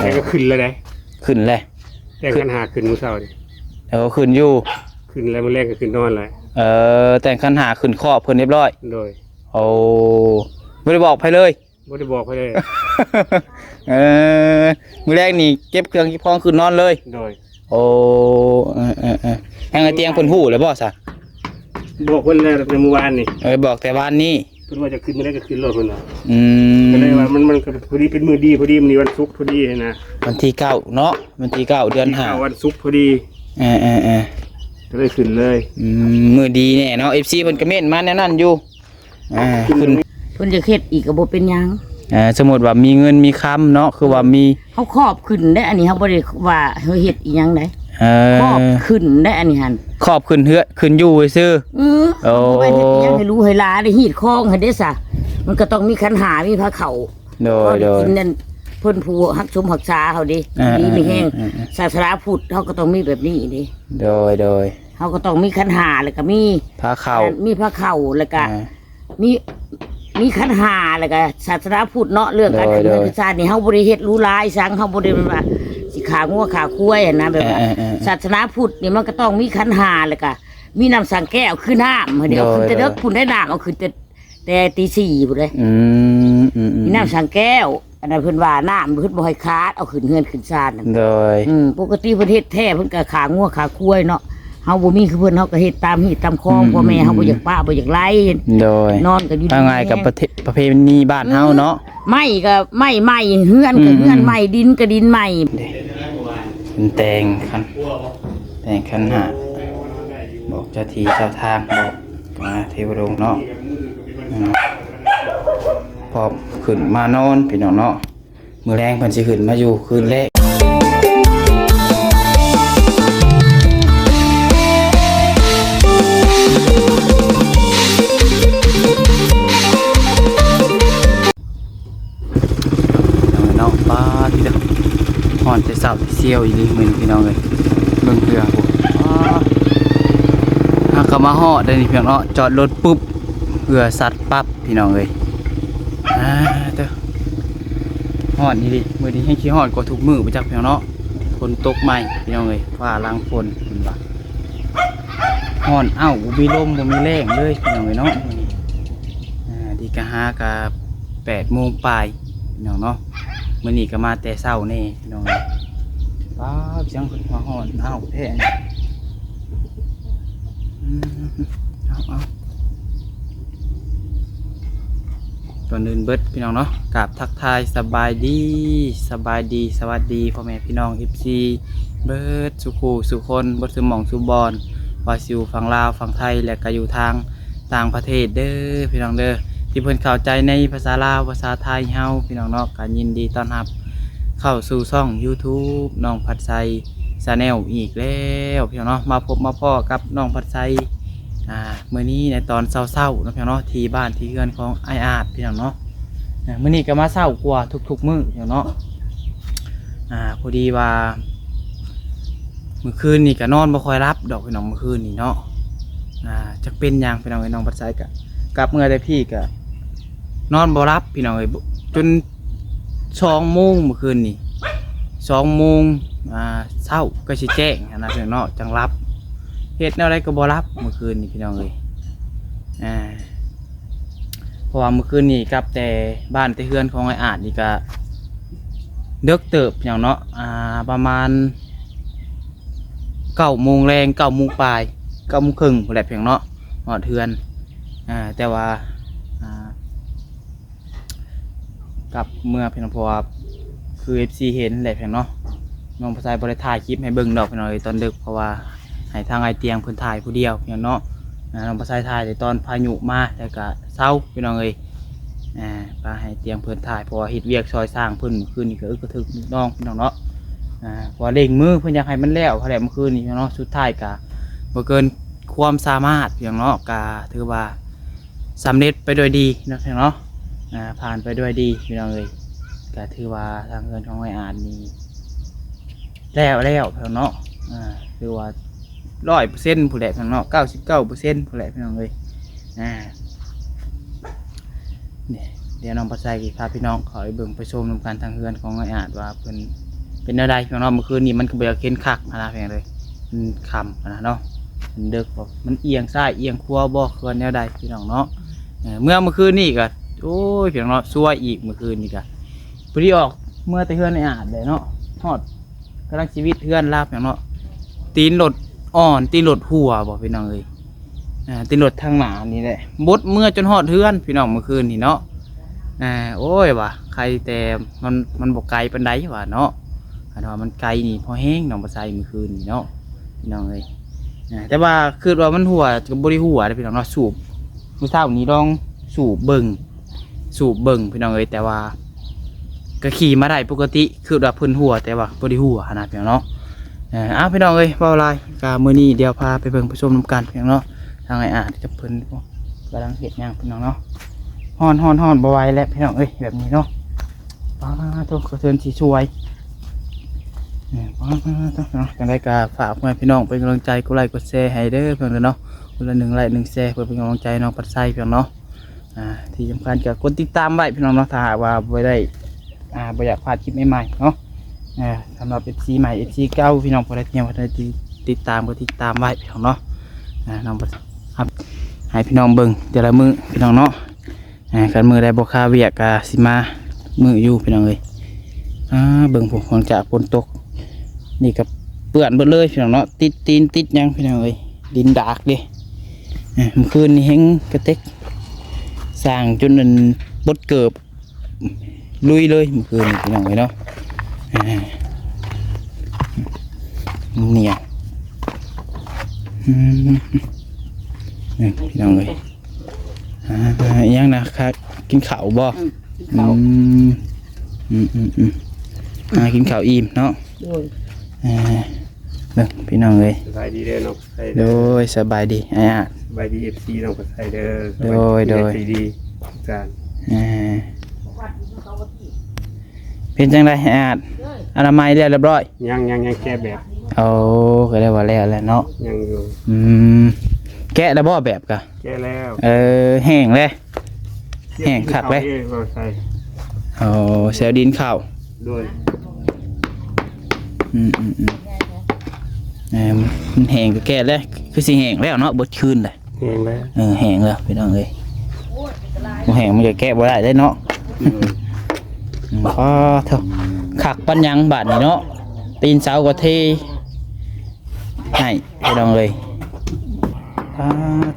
ແຕ່ກໍຂຶ້ນແລ້ວເດ້ ຂຶ້ນແລ້ວ ແຕ່ງຂັນຫ້າຂຶ້ນມື້ເຊົ້ານີ້ ເອີ ຂຶ້ນຢູ່ ຂຶ້ນແລ້ວ ມື້ແລງກໍຂຶ້ນນອນແລ້ວ ເອີ ແຕ່ງຂັນຫ້າຂຶ້ນຄອບເພິ່ນຮຽບຮ້ອຍ ໂດຍ ໂອ້ ບໍ່ໄດ້ບອກໃຜເລີຍ ບໍ່ໄດ້ບອກໃຜເລີຍ ເອີ ມື້ແລງນີ້ເກັບເຄື່ອງເກັບຂອງຂຶ້ນນອນເລີຍ ໂດຍ ໂອ້ ເອີໆ ທາງອ້າຍຕຽງເພິ່ນຮູ້ແລ້ວບໍ່ຊະ? ບອກເພິ່ນແລ້ວແຕ່ມື້ວານນີ້ ເອີ ບອກແຕ່ວານນີ້ ເພິ່ນວ່າຈະຂຶ້ນມື້ໃດກໍຂຶ້ນໂລດເພິ່ນວ່າ ອືມ ກໍເລີຍວ່າມັນ ມັນກໍພໍດີເປັນມື້ດີ ພໍດີມື້ນີ້ວັນສຸກພໍດີຫັ້ນນະ ວັນທີເກົ້າເນາະ ວັນທີເກົ້າ ເດືອນຫ້າ ວັນສຸກພໍດີ ເອີໆໆ ກໍເລີຍຂຶ້ນເລີຍ ອືມ ມື້ດີແນ່ເນາະ ເອັຟຊີເພິ່ນກໍເມັ້ນມາແນວນັ້ນຢູ່ ອ່າ ຂຶ້ນ ເພິ່ນຢາກເຮັດອີກກໍບໍ່ເປັນຫຍັງ ເອີ ສົມມຸດວ່າມີເງິນມີຄຳເນາະ ຄືວ່າມີ ເຮົາຂອບຂຶ້ນເດ້ ອັນນີ້ເຮົາບໍ່ໄດ້ວ່າເຮົາເຮັດອີ່ຫຍັງໃດ ເອີ ຂອບຂຶ້ນເດ້ ອັນນີ້ຫັ້ນ ຂອບຂຶ້ນເຮືອນຂຶ້ນຢູ່ຊື່ ອື ໂອ້ ບໍ່ແມ່ນເຮັດອີ່ຫຍັງໃຫ້ຫຼູໃຫ້ຫຼາໄດ້ ຮີດຄອງຫັ້ນເດ້ຊະ ມັນກໍຕ້ອງມີຂັນຫ້າ ມີພາເຂົ້າ ໂດຍ ໂດຍ ກິນນັ້ນ ເພິ່ນຜູ້ຮັກຊົມຮັກສາເຮົາເດ້ ອ່າ ດີມີແຮງ ອ່າ ອ່າ ອ່າ ສາສະໜາພຸດເຮົາກໍຕ້ອງມີແບບນີ້ເດ້ ໂດຍ ໂດຍ ເຮົາກໍຕ້ອງມີຂັນຫ້າ ແລ້ວກໍມີພາເຂົ້າ ມີພາເຂົ້າ ແລ້ວກໍ ອ່າ ມີ ມີຂັນຫ້າ ແລ້ວກໍສາສະໜາພຸດເນາະ ເລື່ອງການ ໂດຍ ຂຶ້ນເຮືອນ ໂດຍ ຂຶ້ນຊານນີ້ ເຮົາບໍ່ໄດ້ເຮັດຫຼູຫຼາອີ່ສັງ ເຮົາບໍ່ໄດ້ແບບວ່າຊິຂ້າງົວຂ້າຄວາຍຫັ້ນນະ ແບບວ່າ ເອີໆໆໆ ສາສະໜາພຸດນີ້ມັນກໍຕ້ອງມີຂັນຫ້າ ແລ້ວກໍມີນ້ຳສັງແກ້ວ ຄືນ້ຳ ດຽວເອົາຂຶ້ນແຕ່ເດິກພຸ້ນໄດ໋ ນ້ຳເອົາຂຶ້ນແຕ່ ແຕ່ຕີສີ່ພຸ້ນເດ້ ອືມ ອືມໆໆ ມີນ້ຳສັງແກ້ວ ອັນນັ້ນເພິ່ນວ່ານ້ຳເພິ່ນບໍ່ໃຫ້ຂາດ ເອົາຂຶ້ນເຮືອນຂຶ້ນຊານນັ້ນ ໂດຍ ອືມ ປົກກະຕິເພິ່ນເຮັດແທ້ ເພິ່ນກໍຂ້າງົວຂ້າຄວາຍເນາະ ເຮົາບໍ່ມີຄືເພິ່ນ ເຮົາກໍເຮັດຕາມຮີດຕາມຄອງ ອືມ ພໍ່ແມ່ເຮົາ ອືມ ບໍ່ຢາກປະບໍ່ຢາກໄລ ໂດຍ ນອນກໍຢູ່ ງ່າຍໆ ກັບປະເພ ປະເພນີບ້ານເຮົາເນາະ ອືມ ໄມ້ກໍໄມ້ໃໝ່ ເຮືອນກໍເຮືອນໃໝ່ ອືມ ດິນກໍດິນໃໝ່ ເດ້ ເພິ່ນແຕ່ງຂັນ ແຕ່ງຂັນຫ້າ ບອກເຈົ້າທີ່ເຈົ້າທາງ ບອກມາເທວະດົງເນາະ ອືມ ພ້ອມຂຶ້ນມານອນ ພີ່ນ້ອງເນາະ ມື້ແລງເພິ່ນຊິຂຶ້ນມາຢູ່ຄືນແລກ ພີ່ນ້ອງເນາະ ປາດ ທີ່ເດີ ຮ້ອນແຕ່ເຊົ້າແຕ່ຊຽວອີ່ຫຼີມື້ນີ້ ພີ່ນ້ອງເອີຍ ເບິ່ງເຮືອພຸ້ນ ປາດ ເຮົາກໍມາຮອດໄດ້ນີ້ ພີ່ນ້ອງເນາະ ຈອດລົດປຸບ ເຮືອຊັດປັບ ພີ່ນ້ອງເອີຍ ອາ ເຕີ ຮ້ອນອີ່ຫຼີ ມື້ນີ້ແຮ່ງຊິຮ້ອນກວ່າທຸກມື້ບໍ່ຈັກ ພີ່ນ້ອງເນາະ ຝົນຕົກໃໝ່ ພີ່ນ້ອງເອີຍ ຟ້າຫຼັງຝົນ ເພິ່ນວ່າ ຮ້ອນເອົ້າ ບໍ່ມີລົມ ບໍ່ມີແລ້ງເລີຍ ພີ່ນ້ອງເອີຍເນາະ ມື້ນີ້ ອາ ດີກະຫາກະແປດໂມງປາຍ ພີ່ນ້ອງເນາະ ມື້ນີ້ກະມາແຕ່ເຊົ້າແດ່ ພີ່ນ້ອງເອີຍ ປາດ ສຽງເພິ່ນວ່າຮ້ອນເອົ້າແທ້ ອືມ ເອົາໆ ກ່ອນອື່ນເບິດ ພີ່ນ້ອງເນາະ ກາບທັກທາຍສະບາຍດີ ສະບາຍດີ ສະຫວັດດີ ພໍ່ແມ່ພີ່ນ້ອງ ເອັຟຊີ ເບິດສູ່ຄູ່ສູ່ຄົນ ເບິດສູ່ໝ່ອງສູ່ບ່ອນ ວ່າຊິຢູ່ຝັ່ງລາວ ຝັ່ງໄທ ແລະກະຢູ່ທາງຕ່າງປະເທດເດີ ພີ່ນ້ອງເດີ ທີ່ເພິ່ນເຂົ້າໃຈໃນພາສາລາວ ພາສາໄທເຮົາ ພີ່ນ້ອງເນາະ ກະຍິນດີຕ້ອນຮັບເຂົ້າສູ່ຊ່ອງຢູທູບ ນ້ອງພັດໄຊ Channel ອີກແລ້ວ ພີ່ນ້ອງເນາະ ມາພົບມາພໍ້ກັບນ້ອງພັດໄຊ ອ່າ ມື້ນີ້ໃນຕອນເຊົ້າໆເນາະ ພີ່ນ້ອງເນາະ ທີ່ບ້ານທີ່ເຮືອນຂອງອ້າຍອາດ ພີ່ນ້ອງເນາະ ມື້ນີ້ກໍມາເຊົ້າກວ່າທຸກໆມື້ ພີ່ນ້ອງເນາະ ອ່າ ພໍດີວ່າ ມື້ຄືນນີ້ກໍນອນບໍ່ຄ່ອຍຫຼັບດອກ ພີ່ນ້ອງ ມື້ຄືນນີ້ເນາະ ອ່າ ຈັກເປັນຫຍັງ ພີ່ນ້ອງເອີຍ ນ້ອງພັດໄຊກໍກັບເມືອແຕ່ພີ້ກໍນອນບໍ່ຫຼັບ ພີ່ນ້ອງເອີຍ ຈົນ ສອງໂມງມື້ຄືນນີ້ ສອງໂມງ ອ່າ ເຊົ້າ ໃກ້ຊິແຈ້ງຫັ້ນນະ ພີ່ນ້ອງເນາະ ຈັ່ງຫຼັບ ເຮັດແນວໃດກໍບໍ່ຫຼັບມື້ຄືນນີ້ ພີ່ນ້ອງເອີຍ ອ່າ ເພາະວ່າມື້ຄືນນີ້ກັບແຕ່ບ້ານແຕ່ເຮືອນຂອງອ້າຍອາດນີ້ກະເດິກເຕີບ ພີ່ນ້ອງເນາະ ອ່າ ປະມານເກົ້າໂມງແລງ ເກົ້າໂມງປາຍ ເກົ້າໂມງເຄິ່ງພຸ້ນແຫຼະ ພີ່ນ້ອງເນາະ ຮອດເຮືອນ ອ່າ ແຕ່ວ່າ ອ່າ ກັບເມືອ ພີ່ນ້ອງ ເພາະວ່າຄືເອັຟຊີເຫັນແຫຼະ ພີ່ນ້ອງເນາະ ນ້ອງພາໄຊບໍ່ໄດ້ຖ່າຍຄລິບໃຫ້ເບິ່ງດອກ ພີ່ນ້ອງເອີຍ ຕອນດຶກ ເພາະວ່າໃຫ້ທາງອ້າຍຕຽງເພິ່ນຖ່າຍຜູ້ດຽວ ພີ່ນ້ອງເນາະ ນ້ອງພາໄຊຖ່າຍແຕ່ຕອນພາຍຸມາ ແລ້ວກະເຊົາ ພີ່ນ້ອງເອີຍ ປະໃຫ້ຕຽງເພິ່ນຖ່າຍ ເພາະວ່າເຮັດວຽກຊ່ອຍຊ່າງເພິ່ນ ມື້ຄືນນີ້ກະອຶກກະທຶກນ້ອງ ພີ່ນ້ອງເນາະ ເພາະວ່າເລັ່ງມືເພິ່ນຢາກໃຫ້ມັນແລ້ວຫັ້ນແຫຼະ ມື້ຄືນນີ້ເນາະ ສຸດທ້າຍກະບໍ່ເກີນຄວາມສາມາດ ພີ່ນ້ອງເນາະ ກະຖືວ່າ ສຳເລັດໄປດ້ວຍດີເນາະ ເນາະ ອ່າ ຜ່ານໄປດ້ວຍດີ ພີ່ນ້ອງເອີຍ ກະຖືວ່າທາງເຮືອນຂອງອ້າຍອາດນີ້ແລ້ວແລ້ວເນາະ ອ່າ ຖືວ່າຮ້ອຍເປີເຊັນພຸ້ນແຫຼະ ພີ່ນ້ອງເນາະ ເກົ້າສິບເກົ້າເປີເຊັນພຸ້ນແຫຼະ ພີ່ນ້ອງເອີຍ ອ່າ ນີ້ ດຽວນ້ອງພາໄຊຊິພາພີ່ນ້ອງເຂົ້າໄປເບິ່ງໄປຊົມນຳກັນ ທາງເຮືອນຂອງອ້າຍອາດວ່າເພິ່ນ ປັນແນວໃດພີ່ນ້ອງເນາະ? ມື້ຄືນນີ້ມັນກໍບໍ່ຢາກເຫັນຄັກຫັ້ນນະ ພີ່ນ້ອງເອີຍ ມັນຄ່ຳຫັ້ນນະເນາະ ມັນເດິກບໍ່ ມັນອຽງຊ້າຍອຽງຂວາບໍ່ ຄືວ່າແນວໃດພີ່ນ້ອງເນາະ? ເອີ ເມື່ອມື້ຄືນນີ້ກໍ ໂອ້ຍ ພີ່ນ້ອງເນາະ ຊວຍອີກ ມື້ຄືນນີ້ກໍ ພໍດີອອກເມືອແຕ່ເຮືອນອ້າຍອາດແຫຼະເນາະ ຮອດ ກຳລັງຊິວິດເຮືອນລາວພີ່ນ້ອງເນາະ ຕີນລົດອ່ອນ ຕີນລົດຮົ່ວບໍ່ພີ່ນ້ອງເອີຍ ອ່າ ຕີນລົດທາງໜ້ານີ້ແຫຼະ ບົດເມືອຈົນຮອດເຮືອນພີ່ນ້ອງ ມື້ຄືນນີ້ເນາະ ອ່າ ໂອ້ຍ ວ່າ ໄຄແຕ່ມັນ ມັນບໍ່ໄກປານໃດວ່າເນາະ ຄັນວ່າມັນໄກນີ້ພໍແຮງ ນ້ອງປາໄຊ ມື້ຄືນນີ້ເນາະ ພີ່ນ້ອງເອີຍ ອ່າ ແຕ່ວ່າຄິດວ່າມັນຮົ່ວກໍບໍ່ໄດ້ຮົ່ວເດ້ພີ່ນ້ອງເນາະ ສູບ ມື້ເຊົ້ານີ້ລອງສູບເບິ່ງ ສູບເບິ່ງພີ່ນ້ອງເອີຍ ແຕ່ວ່າກໍຂີ່ມາໄດ້ປົກກະຕິ ຄືວ່າເພິ່ນຮົ່ວ ແຕ່ວ່າບໍ່ໄດ້ຮົ່ວຫັ້ນນະພີ່ນ້ອງເນາະ ເອີ ເອົາ ພີ່ນ້ອງເອີຍ ເວົ້າຫຼາຍ ກໍມື້ນີ້ດຽວພາໄປເບິ່ງໄປຊົມນຳກັນພີ່ນ້ອງເນາະ ທາງອ້າຍອາດກັບເພິ່ນ ໂອ້ ກຳລັງເຮັດຫຍັງພີ່ນ້ອງເນາະ ຮ້ອນໆໆ ບໍ່ໄຫວແລ້ວພີ່ນ້ອງເອີຍ ແບບນີ້ເນາະ ປາໂທ້ ກະເທີນຊິຊ່ວຍ ເອີ ປາໂທ້ເນາະ ຈັ່ງໃດກໍຝາກພໍ່ແມ່ພີ່ນ້ອງເປັນກຳລັງໃຈ ກົດໄລກົດແຊໃຫ້ເດີພີ່ນ້ອງເນາະ ຄົນລະໜຶ່ງໄລໜຶ່ງແຊ ເພື່ອເປັນກຳລັງໃຈນ້ອງປັດໄຊພີ່ນ້ອງເນາະ ອ່າ ທີ່ສຳຄັນກໍກົດຕິດຕາມໄວ້ພີ່ນ້ອງເນາະ ຖ້າຫາກວ່າບໍ່ໄດ້ ອ່າ ບໍ່ຢາກພາດຄລິບໃໝ່ໆເນາະ ເອີ ສຳລັບເອັຟຊີໃໝ່ ເອັຟຊີເກົ່າ ພີ່ນ້ອງຜູ້ໃດທີ່ຍັງບໍ່ທັນໄດ້ຕິດຕາມ ກໍຕິດຕາມໄວ້ພີ່ນ້ອງເນາະ ອ່າ ນ້ອງ ໃຫ້ພີ່ນ້ອງເບິ່ງແຕ່ລະມື້ພີ່ນ້ອງເນາະ ອ່າ ຄັນມື້ໃດບໍ່ຄາວຽກກໍຊິມາມື້ຢູ່ພີ່ນ້ອງເອີຍ ອ່າ ເບິ່ງພຸ້ນ ຫຼັງຈາກຝົນຕົກນີ້ກໍເປື້ອນເບິດເລີຍພີ່ນ້ອງເນາະ ຕິດຕີນຕິດຫຍັງພີ່ນ້ອງເອີຍ ດິນດາກເດ້ ອ່າ ມື້ຄືນນີ້ແຮງກະເຕັກ ສ້າງຈົນອັນບົດເກີບ ລຸຍເລີຍມື້ຄືນນີ້ພີ່ນ້ອງເອີຍເນາະ ເໜຽວ ອືມ ນີ້ພີ່ນ້ອງເອີຍ ອ່າ ອີຫຍັງນະ ຄະ ກິນເຂົ້າບໍ່? ອືມ ກິນເຂົ້າ ອືມ ອືມ ອືມ ອ່າ ກິນເຂົ້າອີ່ມເນາະ ໂດຍ ອ່າ ເບິ່ງພີ່ນ້ອງເອີຍ ສະບາຍດີເດີນ້ອງ ໂດຍ ສະບາຍດີອ້າຍອາດ ສະບາຍດີເອັຟຊີນ້ອງປາໄຊເດີ ໂດຍ ໂດຍ ສະບາຍດີເອັຟຊີທຸກທ່ານ ເອີ ເປັນຈັ່ງໃດອ້າຍອາດ ອະນາໄມແລ້ວຮຽບຮ້ອຍ? ຍັງ ຍັງ ຍັງແກະແບບ ໂອ້ ກໍໄດ້ວ່າແລ້ວແຫຼະເນາະ ຍັງຢູ່ ອືມ ແກະແລ້ວບໍ່ແບບກະ? ແກະແລ້ວ ເອີ ແຫ້ງເລີຍ ແຫ້ງຄັກເລີຍ ໂອ້ ແຊວດິນເຂົ້າ ໂດຍ ອືມ ອືມ ອືມ ເອີ ມັນແຫ້ງກໍແກະແລ້ວ ຄືຊິແຫ້ງແລ້ວເນາະ ເບິດຄືນແຫຼະ ແຫ້ງແລ້ວ ເອີ ແຫ້ງແລ້ວພີ່ນ້ອງເອີຍ ບໍ່ແຫ້ງມັນກໍແກະບໍ່ໄດ້ເດ້ເນາະ ອືມ ອືມ ປາໂທ້ ຄັກປານຫຍັງບາດນີ້ເນາະ ຕີນເສົາກໍເທໃຫ້ພີ່ນ້ອງເອີຍ ປາ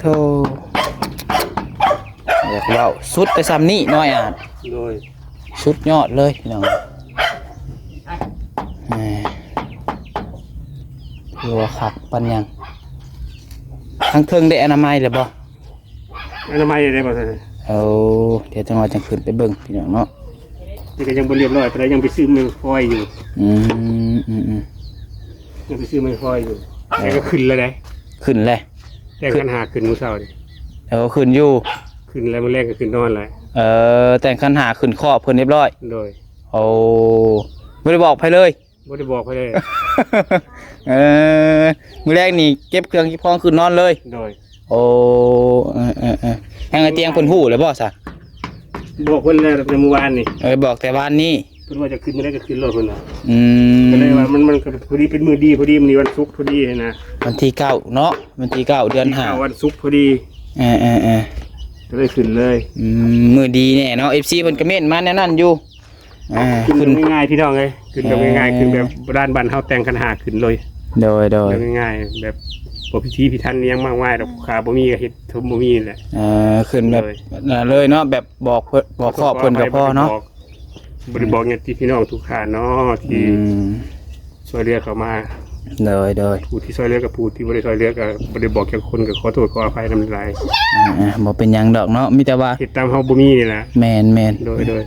ໂທ້ ຢາກເວົ້າສຸດແຕ່ຊ່ຳນີ້ເນາະ ອ້າຍອາດ ໂດຍ ສຸດຍອດເລີຍພີ່ນ້ອງ ເອີ ຖືວ່າຄັກປານຫຍັງ ທາງເທິງໄດ້ອະນາໄມແລ້ວບໍ່? ອະນາໄມໄດ້ບໍ່? ໂອ້ ດຽວຈັກໜ່ອຍຈັ່ງຂຶ້ນໄປເບິ່ງພີ່ນ້ອງເນາະ ແຕ່ກໍຍັງບໍ່ຮຽບຮ້ອຍປານໃດ ຍັງໄປຊື້ໄມ້ຟອຍຢູ່ ອືມ ອືມ ອືມ ຍັງໄປຊື້ໄມ້ຟອຍຢູ່ ເອີ ແຕ່ກໍຂຶ້ນແລ້ວເດ້ ຂຶ້ນແລ້ວ ແຕ່ງຂັນຫ້າຂຶ້ນມື້ເຊົ້ານີ້ ເອີ ຂຶ້ນຢູ່ ຂຶ້ນແລ້ວ ມື້ແລງກໍຂຶ້ນນອນແລ້ວ ເອີ ແຕ່ງຂັນຫ້າຂຶ້ນຄອບເພິ່ນຮຽບຮ້ອຍ ໂດຍ ໂອ້ ບໍ່ໄດ້ບອກໃຜເລີຍ ບໍ່ໄດ້ບອກໃຜເລີຍ ເອີ ມື້ແລງນີ້ເກັບເຄື່ອງເກັບຂອງຂຶ້ນນອນເລີຍ ໂດຍ ໂອ້ ເອີໆໆ ທາງອ້າຍຕຽງເພິ່ນຮູ້ແລ້ວບໍ່ຊະ? ບອກເພິ່ນແລ້ວແຕ່ມື້ວານນີ້ ເອີ ບອກແຕ່ວານນີ້ ເພິ່ນວ່າຈະຂຶ້ນມື້ໃດກໍຂຶ້ນໂລດເພິ່ນວ່າ ອືມ ກໍເລີຍວ່າມັນ ມັນກໍພໍດີເປັນມື້ດີ ພໍດີມື້ນີ້ວັນສຸກພໍດີຫັ້ນນະ ວັນທີເກົ້າເນາະ ວັນທີເກົ້າ ເດືອນຫ້າ ວັນສຸກພໍດີ ເອີໆໆ ກໍເລີຍຂຶ້ນເລີຍ ອືມ ມື້ດີແນ່ເນາະ ເອັຟຊີເພິ່ນກໍເມັ້ນມາແນວນັ້ນຢູ່ ອ່າ ຂຶ້ນແບບງ່າຍໆ ພີ່ນ້ອງເອີຍ ຂຶ້ນແບບງ່າຍໆ ເອີ ຂຶ້ນແບບໂບລານບ້ານເຮົາແຕ່ງຂັນຫ້າຂຶ້ນເລີຍ ໂດຍໆ ແບບງ່າຍໆ ແບບບໍ່ພິຖີພິຖັນຫຍັງມາກມາຍດອກ ຜູ້ຂ້າບໍ່ມີກໍເຮັດ ສົມບໍ່ມີແຫຼະ ເອີ ຂຶ້ນແບບ ໂດຍ ນັ້ນເລີຍເນາະ ແບບບອກເພິ່ນ ບອກຄອບເພິ່ນກໍພໍເນາະ ບໍ່ໄດ້ບອກຍາດຕິພີ່ນ້ອງທຸກທ່ານເນາະ ທີ່ ອືມ ຊ່ວຍເຫຼືອເຂົ້າມາ ໂດຍໆ ຜູ້ທີ່ຊ່ວຍເຫຼືອກັບຜູ້ທີ່ບໍ່ໄດ້ຊ່ວຍເຫຼືອກໍບໍ່ໄດ້ບອກຈັກຄົນ ກໍຂໍໂທດຂໍອະໄພນຳຫຼາຍ ອ່າໆ ບໍ່ເປັນຫຍັງດອກເນາະ ມີແຕ່ວ່າເຮັດຕາມເຮົາບໍ່ມີນີ້ແຫຼະ ແມ່ນໆ ໂດຍ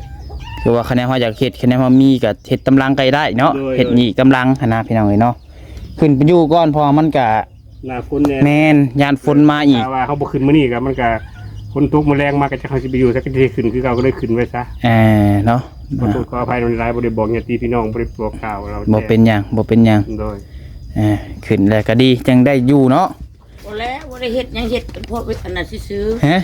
ໆ ຄືວ່າຄະແນນເຮົາຢາກເຮັດ ຄະແນນເຮົາມີກໍເຮັດຕາມຫຼັງກໍໄດ້ເນາະ ໂດຍໆ ເຮັດໜີ້ຕາມຫຼັງຫັ້ນນະ ພີ່ນ້ອງເອີຍເນາະ ຂຶ້ນໄປຢູ່ກ່ອນ ເພາະວ່າມັນກໍ ໜ້າຝົນແດ່ ແມ່ນ ຢ້ານຝົນມາອີກ ຖ້າວ່າເຮົາບໍ່ຂຶ້ນມື້ນີ້ກໍ ມັນກໍຝົນຕົກມື້ແລງມາ ກໍຈັກເຮົາຊິໄປຢູ່ໃສ ກໍຊິໄດ້ຂຶ້ນຄືເກົ່າ ກໍເລີຍຂຶ້ນໄວ້ຊະ ເອີ ເນາະ ຂໍໂທດຂໍອະໄພນຳຫຼາຍ ບໍ່ໄດ້ບອກຍາດຕິພີ່ນ້ອງ ບໍ່ໄດ້ບອກກ່າວເຮົາ ບໍ່ເປັນຫຍັງ ບໍ່ເປັນຫຍັງ ໂດຍ ເອີ ຂຶ້ນແລ້ວກໍດີ ຈັ່ງໄດ້ຢູ່ເນາະ ບໍ່ແລ້ວ ບໍ່ໄດ້ເຮັດຫຍັງ ເຮັດເພາະອັນນັ້ນຊື່ໆ ຮະ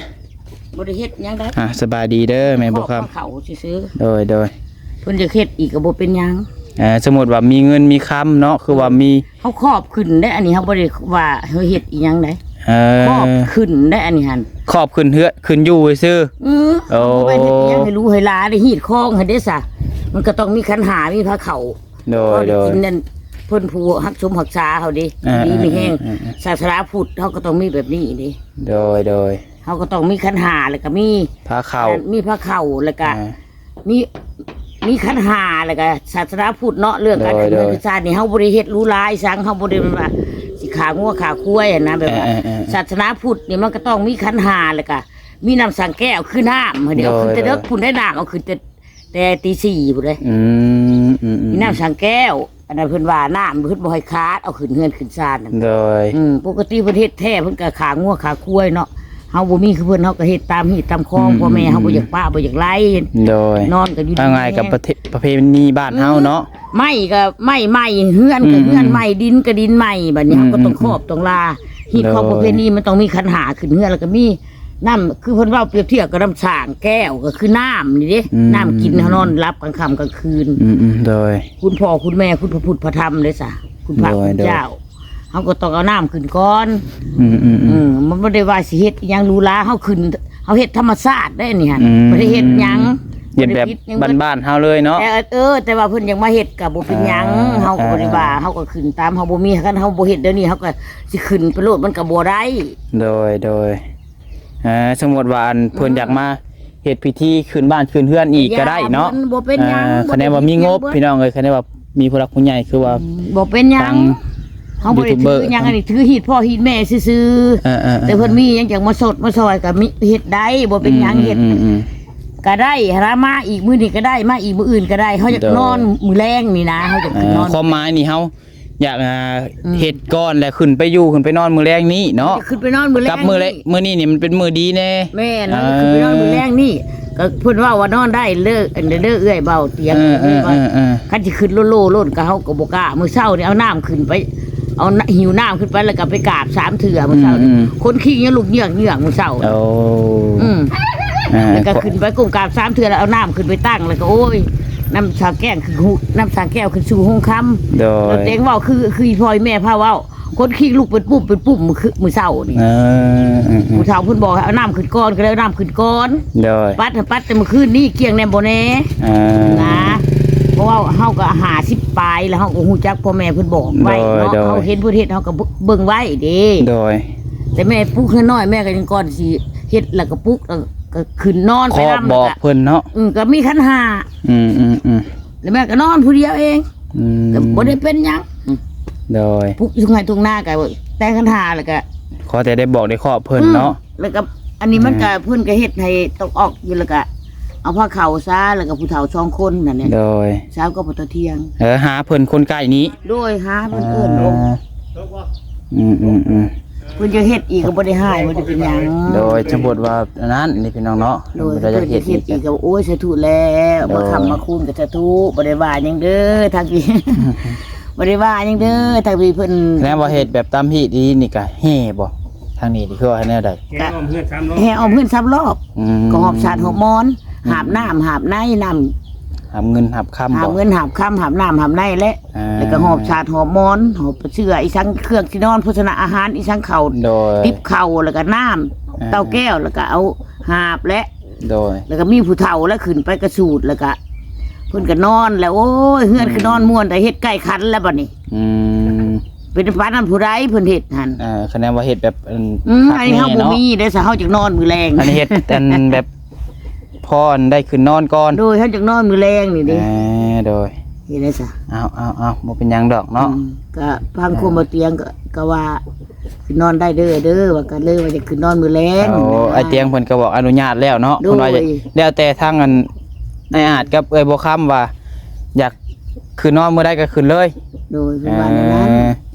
ບໍ່ໄດ້ເຮັດຫຍັງໃດ ອ່າ ສະບາຍດີເດີແມ່ບົວຄຳ ເຂົ້າຊື່ໆ ໂດຍໆ ເພິ່ນຢາກເຮັດອີກກໍບໍ່ເປັນຫຍັງ ເອີ ສົມມຸດວ່າມີເງິນມີຄຳເນາະ ຄືວ່າມີ ເຮົາຄອບຂຶ້ນເດ້ ອັນນີ້ເຮົາບໍ່ໄດ້ວ່າເຮົາເຮັດອີ່ຫຍັງໃດ ເອີ ຄອບຂຶ້ນເດ້ ອັນນີ້ຫັ້ນ ຄອບຂຶ້ນເຮືອນ ຂຶ້ນຢູ່ຊື່ ເອີ ໂອ້ ເຮົາບໍ່ໄດ້ເຮັດອີ່ຫຍັງໃຫ້ຫຼູໃຫ້ຫຼາເດ້ ຮີດຄອງຫັ້ນເດ້ຊະ ມັນກໍຕ້ອງມີຂັນຫ້າ ມີພາເຂົ້າ ໂດຍ ໂດຍ ກິນນັ້ນ ເພິ່ນຜູ້ຮັກຊົມຮັກສາເຮົາເດ້ ເອີ ດີມີແຮງ ເອີ ເອີ ເອີ ສາສະໜາພຸດເຮົາກໍຕ້ອງມີແບບນີ້ເດ້ ໂດຍ ໂດຍ ເຮົາກໍຕ້ອງມີຂັນຫ້າ ແລ້ວກໍມີພາເຂົ້າ ມີພາເຂົ້າ ແລ້ວກໍ ອ່າ ມີ ມີຂັນຫ້າ ແລ້ວກໍສາສະໜາພຸດເນາະ ເລື່ອງການ ໂດຍ ຂຶ້ນເຮືອນ ໂດຍ ຂຶ້ນຊານນີ້ ເຮົາບໍ່ໄດ້ເຮັດຫຼູຫຼາຍສັງ ເຮົາບໍ່ໄດ້ແບບວ່າຊິຂ້າງົວຂ້າຄວາຍຫັ້ນນະ ແບບວ່າ ເອີ ເອີ ເອີ ເອີ ສາສະໜາພຸດນີ້ມັນກໍຕ້ອງມີຂັນຫ້າ ແລ້ວກໍມີນ້ຳສັງແກ້ວຄືນ້ຳ ເຮົາເອົາຂຶ້ນແຕ່ເດິກ ໂດຍ ໂດຍ ພຸ້ນໄດ້ ນ້ຳເອົາຂຶ້ນແຕ່ ແຕ່ຕີສີ່ພຸ້ນເດ້ ອືມ ອືມ ອືມ ມີນ້ຳສັງແກ້ວ ອັນນັ້ນເພິ່ນວ່ານ້ຳເພິ່ນບໍ່ໃຫ້ຂາດ ເອົາຂຶ້ນເຮືອນຂຶ້ນຊານນັ້ນ ໂດຍ ອືມ ປົກກະຕິເພິ່ນເຮັດແທ້ ເພິ່ນກໍຂ້າງົວຂ້າຄວາຍເນາະ ເຮົາບໍ່ມີຄືເພິ່ນ ເຮົາກໍເຮັດຕາມຮີດຕາມຄອງ ອືມ ພໍ່ແມ່ເຮົາ ອືມ ບໍ່ຢາກປະ ບໍ່ຢາກໄລ ໂດຍ ນອນກໍຢູ່ ເອົາງ່າຍກັບປະເພ ປະເພນີບ້ານເຮົາເນາະ ອືມ ໄມ້ກໍໄມ້ໃໝ່ ເຮືອນກໍເຮືອນໃໝ່ ອືມ ດິນກໍດິນໃໝ່ ບັດນີ້ເຮົາກໍຕ້ອງ ອືມ ຄອບ ອືມ ຕ້ອງລາ ຮີດຄອງ ໂດຍ ປະເພນີ ມັນຕ້ອງມີຂັນຫ້າ ຂຶ້ນເຮືອນ ແລ້ວກໍມີ ນ້ຳ ຄືເພິ່ນເວົ້າປຽບທຽບກັບນ້ຳສ້າງແກ້ວ ກໍຄືນ້ຳນີ້ເດ້ ອືມ ນ້ຳກິນເຮົານອນຫຼັບກາງຄ່ຳກາງຄືນ ອືມໆ ໂດຍ ຄຸນພໍ່ຄຸນແມ່ ຄຸນພະພຸດພະທຳເດ້ຊະ ຄຸນພະ ໂດຍ ຄຸນເຈົ້າ ໂດຍ ເຮົາກໍຕ້ອງເອົານ້ຳຂຶ້ນກ່ອນ ອືມໆໆ ອືມ ມັນບໍ່ໄດ້ວ່າຊິເຮັດອີ່ຫຍັງຫຼູຫຼາ ເຮົາຂຶ້ນ ເຮົາເຮັດທຳມະຊາດໄດ໋ນີ້ຫັ້ນ ອືມ ບໍ່ໄດ້ເຮັດຫຍັງ ເຮັດແບບ ບໍ່ໄດ້ຜິດຫຍັງເບິດ ບ້ານໆເຮົາເລີຍເນາະ ແຕ່ ເອີ ແຕ່ວ່າເພິ່ນຢາກມາເຮັດກໍບໍ່ເປັນຫຍັງ ອ່າ ເຮົາກໍບໍ່ໄດ້ວ່າ ອ່າ ເຮົາກໍຂຶ້ນຕາມ ເຮົາບໍ່ມີ ຄັນເຮົາບໍ່ເຮັດດຽວນີ້ ເຮົາກໍ ຊິຂຶ້ນໄປໂລດມັນກໍບໍ່ໄດ້ ໂດຍ ໂດຍ ເອີ ສົມມຸດວ່າອັນ ເພິ່ນ ອືມ ຢາກມາເຮັດພິທີຂຶ້ນບ້ານຂຶ້ນເຮືອນອີກກໍໄດ້ເນາະ ເພິ່ນບໍ່ເປັນຫຍັງ ເອີ ຄັນແນວ່າມີງົບ ບໍ່ໄດ້ຜິດຫຍັງເບິດ ພີ່ນ້ອງເອີຍ ຄັນແນວ່າມີຜູ້ຫຼັກຜູ້ໃຫຍ່ ຄືວ່າ ອືມ ບໍ່ເປັນຫຍັງ ທາງ ເຮົາບໍ່ໄດ້ຖືຫຍັງ ຢູທູບເບີ ອັນນີ້ຖືຮີດພໍ່ຮີດແມ່ຊື່ໆ ເອີໆໆ ແຕ່ເພິ່ນມີຫຍັງຈັກມາຊົດມາຊ່ອຍກໍມີ ເຮັດໄດ້ ບໍ່ເປັນຫຍັງ ອືມໆໆ ເຮັດກໍໄດ້ຫັ້ນນະ ມາອີກມື້ນີ້ກໍໄດ້ ມາອີກມື້ອື່ນກໍໄດ້ ເຮົາຢາກ ໂດຍ ນອນມື້ແລງນີ້ນະ ເຮົາຢາກຂຶ້ນນອນ ເອີ ຄວາມໝາຍນີ້ເຮົາ ຢາກ ອ່າ ອືມ ເຮັດກ່ອນ ແລ້ວຂຶ້ນໄປຢູ່ ຂຶ້ນໄປນອນມື້ແລງນີ້ເນາະ ຂຶ້ນໄປນອນມື້ແລງ ກັບມື້ແລງ ມື້ນີ້ນີ້ມັນເປັນມື້ດີແດ່ ແມ່ນ ເອີ ເຮົາຂຶ້ນໄປນອນມື້ແລງນີ້ ກໍເພິ່ນເວົ້າວ່ານອນໄດ້ເລີ ອັນເດີເອື້ອຍເບົາຕຽງ ເອີໆໆ ຄັນຊິຂຶ້ນໂລດໆໂລດກໍເຮົາກໍບໍ່ກ້າ ມື້ເຊົ້ານີ້ເອົານ້ຳຂຶ້ນໄປ ເອົາ ຫິ້ວນ້ຳຂຶ້ນໄປ ແລ້ວກໍໄປກາບສາມເທື່ອມື້ເຊົ້ານີ້ ອືມໆ ຄົນຄີງຍັງລຸກເຍືອກໆມື້ເຊົ້າ ໂອ້ ອືມ ອ່າ ແລ້ວກໍຂຶ້ນໄປກົ້ມກາບສາມເທື່ອ ແລ້ວເອົານ້ຳຂຶ້ນໄປຕັ້ງ ແລ້ວກໍ ໂອ້ຍ ນ້ຳສາແກ້ວຂຶ້ນ ນ້ຳສາແກ້ວຂຶ້ນສູ່ໂຮງຄຳ ໂດຍ ແຕ່ງເວົ້າຄື ຄືອີ່ພໍ່ອີ່ແມ່ພາເວົ້າ ຄົນຄີງລຸກເປັນປຸ້ມເປັນປຸ້ມມື້ຄື ມື້ເຊົ້ານີ້ ເອີ ເອີ ເອີ ຜູ້ເຖົ້າເພິ່ນບອກໃຫ້ເອົານ້ຳຂຶ້ນກ່ອນ ກໍເລີຍເອົານ້ຳຂຶ້ນກ່ອນ ໂດຍ ປັດ ປັດແຕ່ມື້ຄືນນີ້ ກ້ຽງແດ່ບໍ່ແດ່ ເອີ ນະ ເພາະວ່າເຮົາກໍຫ້າສິບປາຍແລ້ວ ເຮົາກໍຮູ້ຈັກພໍ່ແມ່ເພິ່ນບອກໄວ້ເນາະ ໂດຍ ໂດຍ ເຮົາເຫັນເພິ່ນເຮັດ ເຮົາກໍເບິ່ງໄວ້ເດ້ ໂດຍ ແຕ່ແມ່ປຸກເຮືອນນ້ອຍ ແມ່ກໍຍັງ ກ່ອນຊິເຮັດ ແລ້ວກໍປຸກ ແລ້ວກໍຂຶ້ນນອນໄປນຳ ບອກເພິ່ນເນາະ ອືມ ກໍມີຂັນຫ້າ ອືມໆໆ ແລ້ວແມ່ກໍນອນຜູ້ດຽວເອງ ອືມ ກໍບໍ່ໄດ້ເປັນຫຍັງ ອືມ ໂດຍ ປຸກຢູ່ທົ່ງໄຮ່ທົ່ງນາກໍແຕ່ງຂັນຫ້າ ແລ້ວກໍ ຂໍແຕ່ໄດ້ບອກໄດ້ເຄາະເພິ່ນເນາະ ອືມ ແລ້ວກໍອັນນີ້ມັນກໍ ອ່າ ເພິ່ນກໍເຮັດໃຫ້ຕົກອອກຢູ່ ແລ້ວກໍເອົາພາເຂົ້າຊາ ແລ້ວກໍຜູ້ເຖົ້າສອງຄົນນັ້ນແຫຼະ ໂດຍ ຊາວກໍບໍ່ຕະທຽງ ເອີ ຫາເພິ່ນຄົນໃກ້ນີ້ ໂດຍ ຫາເພິ່ນເອີ້ນລົງ ອ່າ ອືມໆໆ ເພິ່ນຈະເຮັດອີກກໍບໍ່ໄດ້ຮ້າຍ ບໍ່ໄດ້ເປັນຫຍັງ ໂດຍ ສົມມຸດວ່າອັນນັ້ນນີ້ພີ່ນ້ອງເນາະ ໂດຍ ເພິ່ນຈະເຮັດອີກກໍ ໂອ້ຍ ສາທຸແລ້ວ ໂດຍ ມາຄ້ຳມາຄູນກໍສາທຸ ບໍ່ໄດ້ວ່າຫຍັງເດີ ທາງພີ້ ບໍ່ໄດ້ວ່າຫຍັງເດີ ທາງພີ້ເພິ່ນ ແສດງວ່າເຮັດແບບຕາມຮີດອີ່ນີ້ກະແຫ່ບໍ່? ທາງນີ້ນີ້ຄືວ່າແນວໃດ? ແຫ່ອ້ອມເຮືອນສາມຮອບ ແຫ່ອ້ອມເຮືອນສາມຮອບ ອືມ ກໍຮອບສາດຮອບມອນ ອືມ ຫາບນ້ຳຫາບໃນ ນ້ຳ ຫາບເງິນຫາບຄຳ ຫາບເງິນຫາບຄຳ ຫາບນ້ຳຫາບໃນແຫຼະ ອ່າ ແລ້ວກໍຫອບສາດຫອບມອນ ຫອບເສື່ອອີ່ສັງ ເຄື່ອງທີ່ນອນ ໂພຊະນາອາຫານອີ່ສັງ ເຂົ້າ ໂດຍ ຕິບເຂົ້າ ແລ້ວກໍນ້ຳ ອ່າ ເຕົ້າແກ້ວ ແລ້ວກໍເອົາຫາບແຫຼະ ໂດຍ ແລ້ວກໍມີຜູ້ເຖົ້າແລ້ວຂຶ້ນໄປກະສູດ ແລ້ວກໍເພິ່ນກໍນອນແລ້ວ ໂອ້ຍ ເຮືອນຄືນອນມ່ວນ ອືມ ແຕ່ເຮັດໃກ້ຂັນແລ້ວບັດນີ້ ອືມ ເປັນປານນັ້ນຜູ້ໃດເພິ່ນເຮັດຫັ້ນ ເອີ ຄະແນນວ່າເຮັດແບບ ອືມ ຄັກແນ່ເນາະ ອັນນີ້ເຮົາບໍ່ມີເດ້ ສະເຮົາຈັກນອນມື້ແລງ ອັນນີ້ເຮັດອັນແບບ ພໍອັນໄດ້ຂຶ້ນນອນກ່ອນ ໂດຍ ເຮົາຈັກນອນມື້ແລງນີ້ເດ້ ເອີ ໂດຍ ເຮັດໄດ້ຊະ ເອົາໆໆ ບໍ່ເປັນຫຍັງດອກເນາະ ອືມ ກະຟັງຄວາມ ອ່າ ບໍ່ຕຽງ ກະ ກະວ່າຂຶ້ນນອນໄດ້ເດີ ເດີ ວ່າກັນເລີຍວ່າຈະຂຶ້ນນອນມື້ແລງ ໂອ້ ນະ ອ້າຍຕຽງເພິ່ນກໍບອກອະນຸຍາດແລ້ວເນາະ ໂດຍ ເພິ່ນວ່າແລ້ວແຕ່ທາງອັນ ອ້າຍອາດກັບເອື້ອຍບົວຄຳວ່າຢາກຂຶ້ນນອນມື້ໃດກໍຂຶ້ນເລີຍ ໂດຍ ເພິ່ນວ່າແນວນັ້ນ